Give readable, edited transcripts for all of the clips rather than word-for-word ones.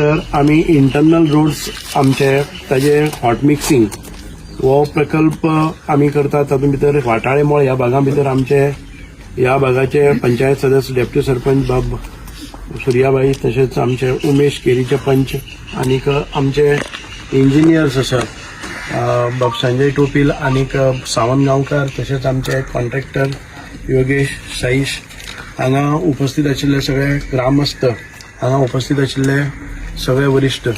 तर आमी internal roads आमचे ताजे हॉट मिक्सिंग हो प्रकल्प आमी करतात. तातूंत भितर वाटाळेमळ ह्या भागा भितर आमचे ह्या भागाचे पंचायत सदस्य, डेप्युटी सरपंच बाब सुर्याबाई, तशेंच आमचे उमेश केरीचे पंच आनीक आमचे इंजिनियर्स आसात, बाब संजय टोपील आनीक सावंत गांवकार, तशेंच आमचे कॉन्ट्रॅक्टर योगेश साईश, हांगा उपस्थित आशिल्ले सगळे ग्रामस्थ, हांगा उपस्थित आशिल्ले सगळे वरिश्ठ,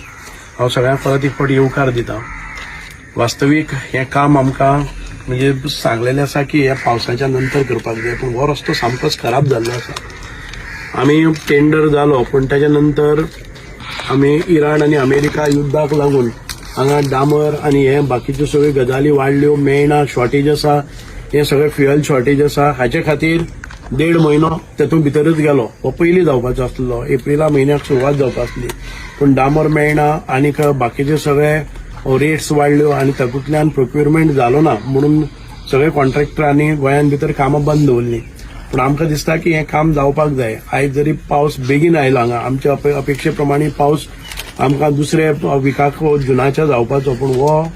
हांव सगळ्यांक परत एक फावट येवकार दिता. वास्तवीक हें काम आमकां म्हणजे सांगलेलें आसा की हे पावसाच्या नंतर करपाक जाय, पूण हो रस्तो सामकोच खराब जाल्लो आसा. आमी टेंडर जालो, पूण ताच्या नंतर आमी इराण आनी अमेरिका युद्धाक लागून हांगा डांबर आनी हे बाकीच्यो सगळ्यो गजाली वाडल्यो, मेळना, शॉर्टेज आसा, हे सगळें फ्युएल शॉर्टेज आसा. हाचे खातीर देड म्हयनो तेतूंत भितरच गेलो. हो पयलीं जावपाचो आसलो, एप्रिला म्हयन्याक सुरवात जावपा आसली, पूण डांबर मेळना आनीक बाकीचे सगळे रेट्स वाडल्यो आनी तातूंतल्यान प्रोक्युरमेंट जालो ना म्हणून सगळे कॉन्ट्रॅक्टरांनी गोंयान भितर कामां बंद दवरलीं. पूण आमकां दिसता की हें काम जावपाक जाय. आयज जरी पावस बेगीन आयलो हांगा, आमच्या अपेक्षे प्रमाणे पावस आमकां दुसरे विकाक जुनाच्या जावपाचो, पूण हो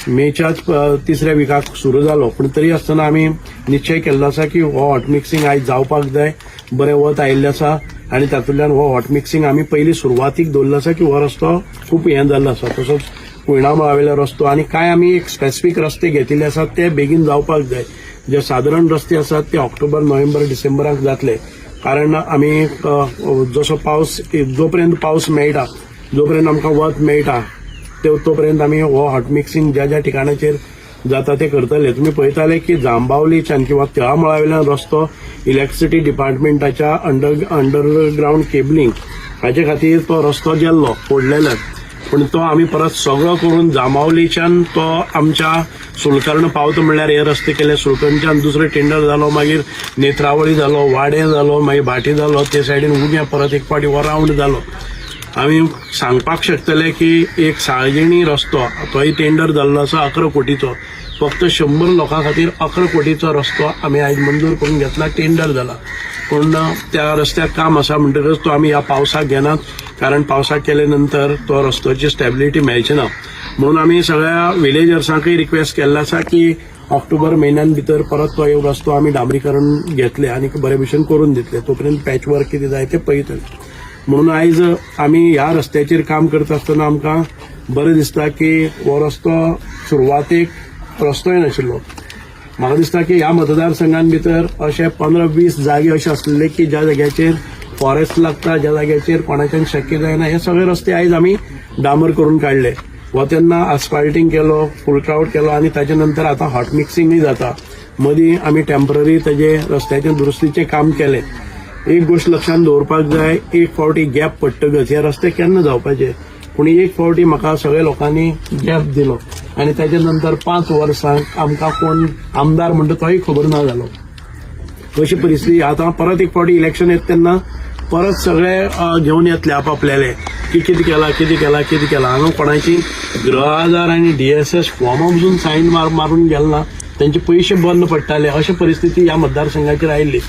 मेच्याच तिसऱ्या विकाक सुरू जालो. पूण तरी आसतना आमी निश्चय केल्लो आसा की हो हॉट मिक्सिंग आयज जावपाक जाय. बरें वत आयिल्लें आसा आनी तातूंतल्यान हो हॉट मिक्सिंग आमी पयलीं सुरवातीक दवरलो आसा की हो रस्तो खूब हें जाल्लो आसा. तसोच कुयणामळावेलो रस्तो आनी कांय आमी एक स्पेसिफीक रस्ते घेतिल्ले आसात, ते बेगीन जावपाक जाय. जे सादारण रस्ते आसात ते ऑक्टोबर, नोव्हेंबर, डिसेंबराक जातले, कारण आमी जसो पावस, जो पर्यंत पावस मेळटा, जो पर्यंत आमकां वत मेळटा, ते तो पर्यंत आमी हो हॉट मिक्सिंग ज्या ज्या ठिकाणाचेर जाता ते करतले. तुमी पळयताले की जांबावलीच्यान किंवा तळामळावेल्यान रस्तो इलेक्ट्रिसिटी डिपार्टमेंटाच्या अंडरग्रावंड केबलिंग हाचे खातीर तो रस्तो गेल्लो फोडलेलो, पूण तो आमी परत सगळो करून जांबावलीच्यान तो आमच्या सुलकर्ण पावता म्हणल्यार हे रस्ते केले. सुलकर्णच्यान दुसरो टेंडर जालो, मागीर नेत्रावळी जालो, वाडे जालो, मागीर भाटी जालो, ते सायडीन उग्या परत एक फावटी हो रावंड जालो. आमी सांगपाक शकतले की एक साळजिणी रस्तो, तोय टेंडर जाल्लो आसा 11 कोटीचो. फक्त 100 लोकां खातीर 11 कोटीचो रस्तो आमी आयज मंजूर करून घेतला, टेंडर जाला, पूण त्या रस्त्याक काम आसा म्हणटकच तो आमी ह्या पावसाक घेनात, कारण पावसाक केले नंतर तो रस्त्याची स्टेबिलिटी मेळची ना. म्हणून आमी सगळ्या विलेजर्सांकय रिक्वेस्ट केल्लो आसा की ऑक्टोबर म्हयन्यान भितर परत तो एक रस्तो आमी डांबरीकरण घेतले आनी बरे भशेन करून दितले. तो पर्यंत पॅच वर्क कितें जाय ते पळयतले. म्हणून आयज आमी ह्या रस्त्याचेर काम करता आसतना आमकां बरें दिसता की हो रस्तो सुरवातेक रस्तोय नाशिल्लो. म्हाका दिसता की ह्या मतदारसंघान भितर अशे 15-20 जागे अशे आसलेले की ज्या जाग्याचेर फॉरेस्ट लागता, ज्या जाग्याचेर कोणाच्यान शक्य जायना, हे सगळे रस्ते आयज आमी डांबर करून काडले. हो तेन्ना आस्फाल्टींग केलो, फुल क्रावड केलो आनी ताच्या नंतर आतां हॉट मिक्सिंगूय जाता. मदीं आमी टेम्पररी ताजे रस्त्याचें दुरुस्तीचें काम केलें. एक गोश्ट लक्षांत दवरपाक जाय, एक फावटी गॅप पडटकच हे रस्ते केन्ना जावपाचे, पूण एक फावटी म्हाका सगळ्या लोकांनी गॅप दिलो आनी ताच्या नंतर 5 वर्सां आमकां कोण आमदार म्हणटा तोय खबर ना जालो, अशी परिस्थिती. आतां परत एक फावटी इलेक्शन येता तेन्ना परत सगळे घेवन येतले आपापल्याले की कितें केलां, कितें केलां, कितें केलां. हांगा कोणाची गृह आधार आनी डीएसएस फॉर्मा पसून सायन मारून गेल ना, तेंचे पयशे बंद पडटाले, अशी परिस्थिती ह्या मतदारसंघाचेर आयिल्ली.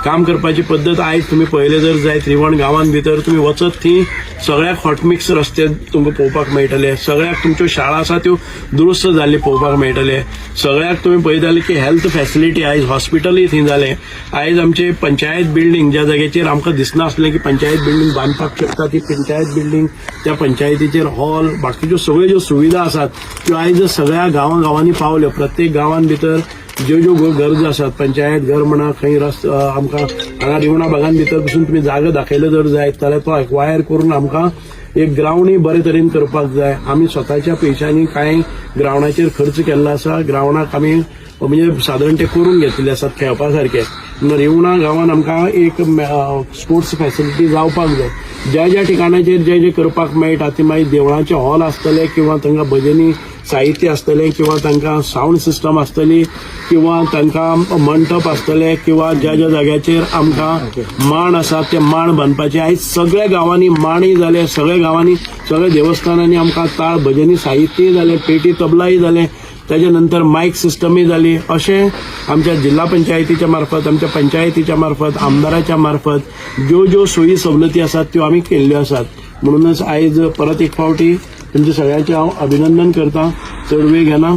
काम करपाची पद्दत आयज तुमी पळयलें जर जायत, रिवण गांवांत भितर तुमी वचत थंय सगळ्याक हॉटमिक्स रस्ते तुमकां पळोवपाक मेळटले. सगळ्याक तुमच्यो शाळा आसा त्यो दुरुस्त जाल्ली पळोवपाक मेळटले. सगळ्याक तुमी पळयताले की हेल्थ फॅसिलिटी, आयज हॉस्पिटलूय थंय जालें. आयज आमचे पंचायत बिल्डींग, ज्या जाग्याचेर आमकां दिसनासलें की पंचायत बिल्डींग बांदपाक शकता, ती पंचायत बिल्डींग, त्या पंचायतीचेर हॉल, बाकीच्यो सगळ्यो ज्यो सुविधा आसात त्यो आयज सगळ्या गांवां गांवांनी पावल्यो. प्रत्येक गांवान भितर ज्यो ज्यो गरजो आसात, पंचायत घर म्हणा, खंय रस्त आमकां हांगा रिवणा भागान भितर पसून तुमी जागो दाखयलो जर जायत जाल्यार तो एक्वायर करून आमकां एक ग्रावंडूय बरे तरेन करपाक जाय. आमी स्वताच्या पयशांनी कांय ग्रावंडाचेर खर्च केल्लो आसा. ग्रावंडाक आमी म्हणजे सादारण ते करून घेतिल्ले आसात खेळपा सारके. म्हणून रिवणा गांवान आमकां एक स्पोर्ट्स फॅसिलिटी जावपाक जाय. ज्या ज्या ठिकाणाचेर जे जे करपाक मेळटा, ती मागीर देवळाचे हॉल आसतले किंवा तांकां भजनी साहित्य आसतलें किंवा तांकां सावंड सिस्टम आसतली किंवा तांकां मंटप आसतले किंवा ज्या ज्या जाग्याचेर आमकां माण आसा ते माण बांदपाचे. आयज सगळ्या गांवांनी माणय जाले, सगळ्या गांवांनी सगळ्या देवस्थानांनी आमकां ताळ भजनी साहित्यय जालें, पेटी तबलाय जालें, ताच्या नंतर मायक सिस्टमय जाली. अशें आमच्या जिल्हा पंचायतीच्या मार्फत, आमच्या पंचायतीच्या मार्फत, आमदाराच्या मार्फत ज्यो ज्यो सोयी सवलती आसात त्यो आमी केल्ल्यो आसात. म्हणूनच आयज परत एक फावटी तुमचे सगळ्यांचे हांव अभिनंदन करता. चड वेळ घेना.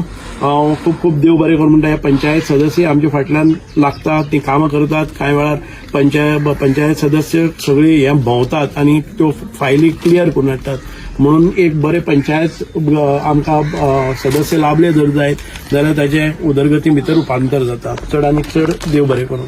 हांव खूब खूब देव बरें करूं म्हणटा. हे पंचायत सदस्य आमच्या फाटल्यान लागतात, ती कामां करतात. कांय वेळार पंचायत सदस्य सगळी हे भोंवतात आनी त्यो फायली क्लियर करून हाडटात. म्हणून एक बरे पंचायत आमकां सदस्य लाभले जर जायत जाल्यार ताचे उदरगती भितर रुपांतर जाता. चड आनी चड देव बरें करूं.